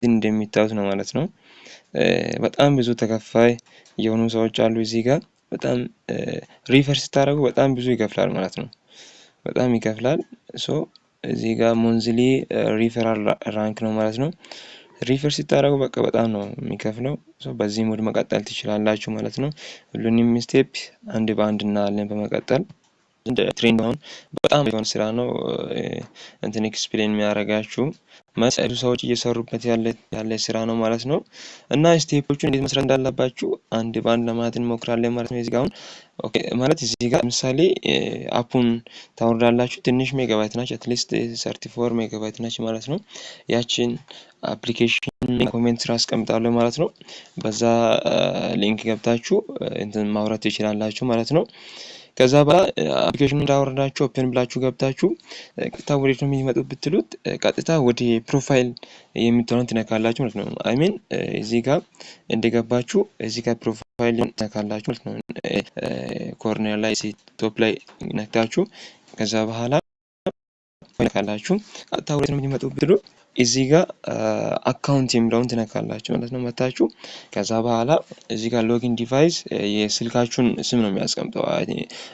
እንደሚታዩት ነው ማለት ነው። በጣም ብዙ ተከፋይ የሆኑ ሰዎች አሉ እዚህ ጋር። በጣም refer ስታደርጉ በጣም ብዙ ይከፍላል ማለት ነው። በጣም ይከፍላል። So እዚህ ጋር monthly referral rank ነው ማለት ነው። Refer ስታደርጉ በቃ በጣም ነው የሚከፍለው። So በዚህ mode መቀጠል ትችላላችሁ ማለት ነው። ሁሉንም step አንድ በአንድ እናያለን በመቀጠል። Trend አሁን በጣም የሆነ ስራ ነው እንትን explain የሚያደርጋችሁ፣ ብዙ ሰዎች እየሰሩበት ያለ ስራ ነው ማለት ነው። እና step ኦቹን እንዴት መስራት እንዳለባችሁ አንድ በአንድ ለማለት እንሞክራለን ማለት ነው። እዚህ ጋር አሁን okay ማለት እዚህ ጋር ለምሳሌ app ኡን ታወርዳላችሁ። ትንሽ ሜጋባይት ናች፣ at least 34 ሜጋባይት ናች ማለት ነው። ያችን application comment ስር አስቀምጣለሁ ማለት ነው። በዛ link ገብታችሁ እንትን ማውረድ ትችላላችሁ ማለት ነው። ከዛ በኋላ application ኑን እንዳወረዳችሁ open ብላችሁ ገብታችሁ ቀጥታ ወዴት ነው የሚመጡት ብትሉት ቀጥታ ወደ profile የምትለውን ትነካላችሁ ማለት ነው። I mean እዚህ ጋር እንደገባችሁ እዚህ ጋር profile ትነካላችሁ ማለት ነው። Corner ላይ top ላይ ነክታችሁ ከዛ በኋላ ነካላችሁ፣ ቀጥታ ወዴት ነው የሚመጡት ብትሉ እዚህ ጋር account የሚለውን ትነካላችሁ ማለት ነው። መታችሁ ከዛ በኋላ እዚህ ጋር login device የስልካችሁን ስም ነው የሚያስቀምጠው።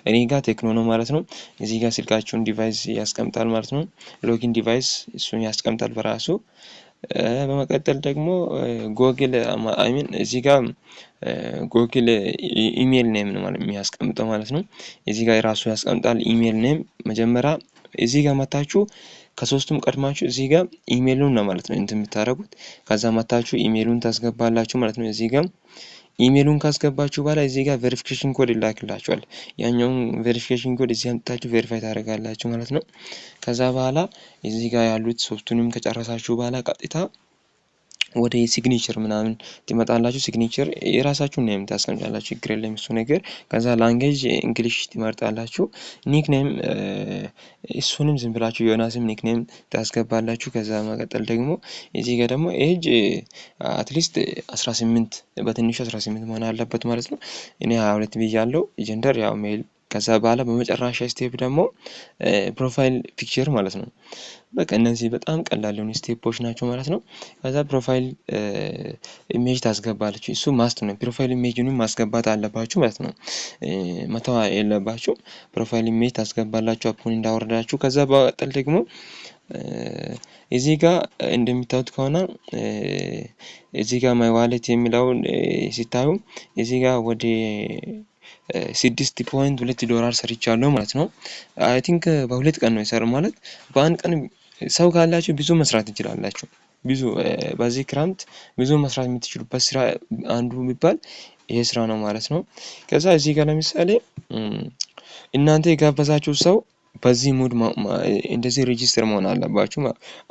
እኔ ጋር ቴክኖ ነው ማለት ነው። እዚህ ጋር ስልካችሁን device ያስቀምጣል ማለት ነው። Login device እሱን ያስቀምጣል በራሱ። በመቀጠል ደግሞ Google፣ I mean እዚህ ጋር Google email name ነው የሚያስቀምጠው ማለት ነው። እዚህ ጋር የራሱ ያስቀምጣል email name። መጀመሪያ እዚህ ጋር መታችሁ ከሶስቱም ቀድማችሁ እዚህ ጋር ኢሜይሉን ነው ማለት ነው እንትን የምታደርጉት። ከዛ መታችሁ ኢሜይሉን ታስገባላችሁ ማለት ነው። እዚህ ጋር ኢሜይሉን ካስገባችሁ በኋላ እዚህ ጋር verification code ይላክላችኋል። ያኛውን verification code እዚህ አምጥታችሁ verify ታደርጋላችሁ ማለት ነው። ከዛ በኋላ እዚህ ጋር ያሉት ሶስቱንም ከጨረሳችሁ በኋላ ቀጥታ ወደ signature ምናምን ትመጣላችሁ። Signature የራሳችሁን name ታስቀምጣላችሁ፣ ችግር የለም እሱ ነገር። ከዛ language English ትመርጣላችሁ። Nickname እሱንም ዝም ብላችሁ ዮናስም nickname ታስገባላችሁ። ከዛ መቀጠል ደግሞ እዚህ ጋር ደግሞ age at least 18፣ በትንሹ 18 መሆን አለበት ማለት ነው። እኔ 22 ብያለሁ። Gender ያው male። ከዛ በኋላ በመጨረሻ step ደግሞ profile picture ማለት ነው። በቃ እነዚህ በጣም ቀላል የሆኑ step ኦች ናቸው ማለት ነው። ከዛ profile image ታስገባላችሁ። እሱ must ነው። Profile image ንም ማስገባት አለባችሁ ማለት ነው። መተው የለባችሁ። Profile image ታስገባላችሁ app ኡን እንዳወረዳችሁ። ከዛ በመቀጠል ደግሞ እዚህ ጋር እንደሚታዩት ከሆነ እዚህ ጋር my wallet የሚለውን ሲታዩ እዚህ ጋር ወደ 6.2 ዶላር ሰርቻለሁ ማለት ነው። I think በ2 ቀን ነው የሰራው፣ ማለት በአንድ ቀን ሰው ካላችሁ ብዙ መስራት ትችላላችሁ። ብዙ በዚህ ክረምት ብዙ መስራት የምትችሉበት ስራ አንዱ የሚባል ይሄ ስራ ነው ማለት ነው። ከዛ እዚህ ጋር ለምሳሌ እናንተ የጋበዛችሁ ሰው በዚህ mode እንደዚህ register መሆን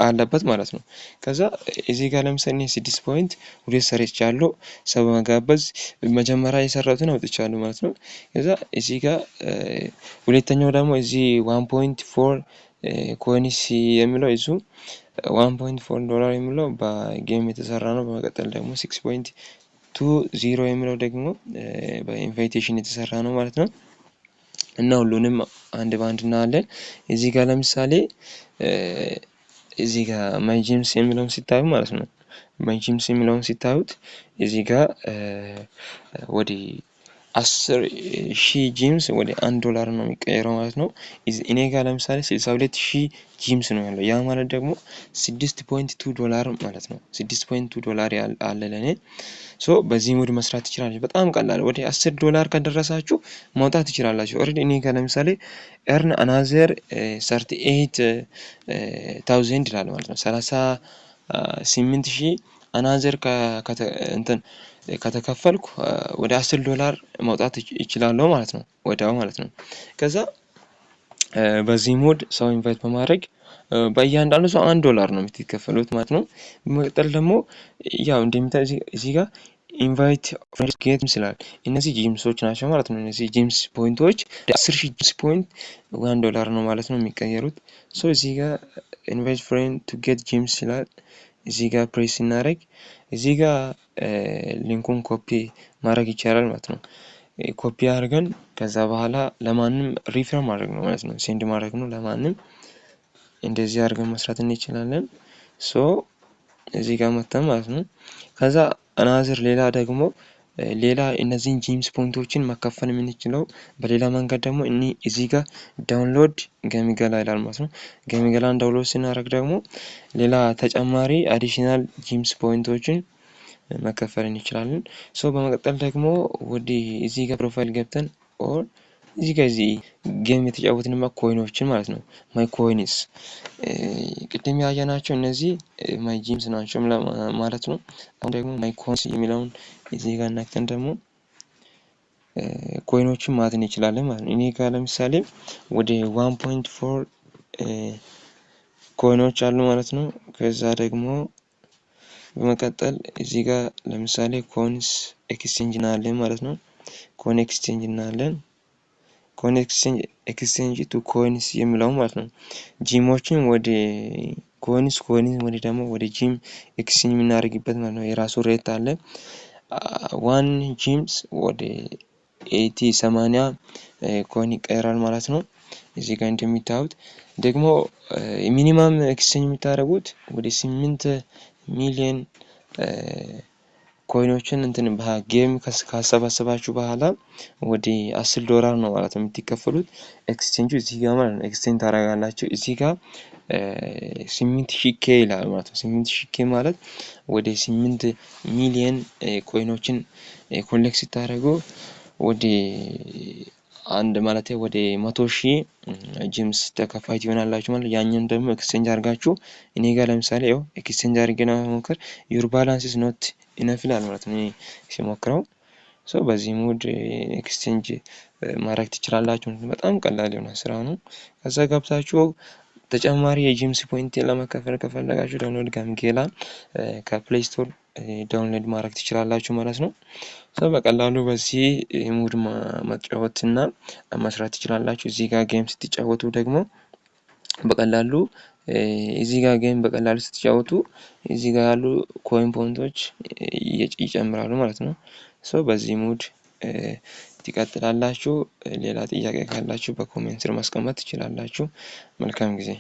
አለበት ማለት ነው። ከዛ እዚህ ጋር ለምሳሌ እኔ 6.2 ሰርቻለሁ፣ ሰው በመጋበዝ መጀመሪያ የሰራሁትን አውጥቻለሁ ማለት ነው። ከዛ እዚህ ጋር ሁለተኛው ደግሞ እዚህ 1.4 coins የሚለው፣ እሱ 1.4 ዶላር የሚለው በ game የተሰራ ነው። በመቀጠል ደግሞ 6.20 የሚለው ደግሞ በ invitation የተሰራ ነው ማለት ነው። እና ሁሉንም አንድ በአንድ እናያለን። እዚህ ጋር ለምሳሌ እዚህ ጋር my gems የሚለውን ሲታዩ ማለት ነው። My gems የሚለውን ሲታዩት እዚህ ጋር ወደ 10,000 gems ወደ 1 ዶላር ነው የሚቀየረው ማለት ነው። እኔ ጋር ለምሳሌ 62,000 gems ነው ያለው። ያ ማለት ደግሞ 6.2 ዶላር ማለት ነው። 6.2 ዶላር አለ ለእኔ። So በዚህ mode መስራት ትችላላችሁ። በጣም ቀላል። ወደ 10 ዶላር ከደረሳችሁ ማውጣት ትችላላችሁ። Already እኔ ጋር ለምሳሌ earn another 38,000 ይላል ማለት ነው። 38,000 another እንትን ከተከፈልኩ ወደ 10 ዶላር ማውጣት ይችላለሁ ማለት ነው። ወዲያው ማለት ነው። ከዛ በዚህ mode ሰው invite በማድረግ በእያንዳንዱ ሰው 1 ዶላር ነው የምትከፈሉት ማለት ነው። በመቀጠል ደግሞ ያው እንደሚታይ እዚህ ጋር invite get ይላል። እነዚህ gems ኦች ናቸው ማለት ነው። እነዚህ gems point ኦች 10,000 gems point 1 ዶላር ነው ማለት ነው የሚቀየሩት። So እዚህ ጋር invite friend to get gems ይላል። እዚህ ጋር ፕሬስ ስናደርግ እዚህ ጋር link ኡን copy ማድረግ ይቻላል ማለት ነው። ኮፒ አድርገን ከዛ በኋላ ለማንም refer ማድረግ ነው ማለት ነው። Send ማድረግ ነው ለማንም። እንደዚህ አድርገን መስራት እንችላለን። So እዚህ ጋር መተን ማለት ነው። ከዛ another ሌላ ደግሞ ሌላ እነዚህን gems point ኦችን መከፈል የምንችለው በሌላ መንገድ ደግሞ እኒ እዚህ ጋር download ገሚገላ ይላል ማለት ነው። ገሚገላን download ስናደርግ ደግሞ ሌላ ተጨማሪ additional gems point ኦችን መከፈል እንችላለን። So በመቀጠል ደግሞ ወደ እዚህ ጋር profile ገብተን or እዚህ ጋር እዚህ game የተጫወትንበት coin ኦችን ማለት ነው። My coins ቅድም ያየናቸው እነዚህ my gems ናቸው ማለት ነው። አሁን ደግሞ my coins የሚለውን እዚህ ጋር ነክተን ደግሞ coin ኦችን ማየት እንችላለን ማለት ነው። እኔ ጋር ለምሳሌ ወደ 1.4 coin ኦች አሉ ማለት ነው። ከዛ ደግሞ በመቀጠል እዚህ ጋር ለምሳሌ coins exchange እናያለን ማለት ነው። Coin exchange እናያለን። Coin exchange to coins የሚለው ማለት ነው። Gem ኦችን ወደ coins፣ coins ወደ ደግሞ ወደ gem exchange የምናደርግበት ማለት ነው። የራሱ rate አለ። 1 gems ወደ 80 80 coin ይቀየራል ማለት ነው። እዚህ ጋር እንደሚታዩት ደግሞ minimum exchange የምታደርጉት ወደ 8 ሚሊዮን coin ኦችን እንትን game ካሰባሰባችሁ በኋላ ወደ 10 ዶላር ነው ማለት ነው የምትከፈሉት። ኤክስቼንጁ እዚህ ጋር ማለት ነው exchange ታደርጋላችሁ። እዚህ ጋር 8000 K ይላል ማለት ነው። 8000 K ማለት ወደ 8 ሚሊየን coin ኦችን collect ስታደርጉ ወደ አንድ ማለት ወደ 100,000 gems ተከፋይ ትሆናላችሁ ማለት። ያኛውን ደግሞ exchange አድርጋችሁ እኔ ጋር ለምሳሌ ያው exchange አድርጌ ነው መሞከር your balance is not enough ይላል ማለት ነው። እኔ ሲሞክረው። So በዚህ mode exchange ማድረግ ትችላላችሁ። በጣም ቀላል የሆነ ስራ ነው። ከዛ ገብታችሁ ተጨማሪ የ gems point ለመከፈል ከፈለጋችሁ download ጋምጌላ ከ Play Store download ማድረግ ትችላላችሁ ማለት ነው። So በቀላሉ በዚህ mode መጫወት እና መስራት ትችላላችሁ። እዚህ ጋር game ስትጫወቱ ደግሞ በቀላሉ እዚህ ጋር game በቀላሉ ስትጫወቱ እዚህ ጋር ያሉ coin point ኦች ይጨምራሉ ማለት ነው። So በዚህ mode ትቀጥላላችሁ። ሌላ ጥያቄ ካላችሁ በ comment ስር ማስቀመጥ ትችላላችሁ። መልካም ጊዜ።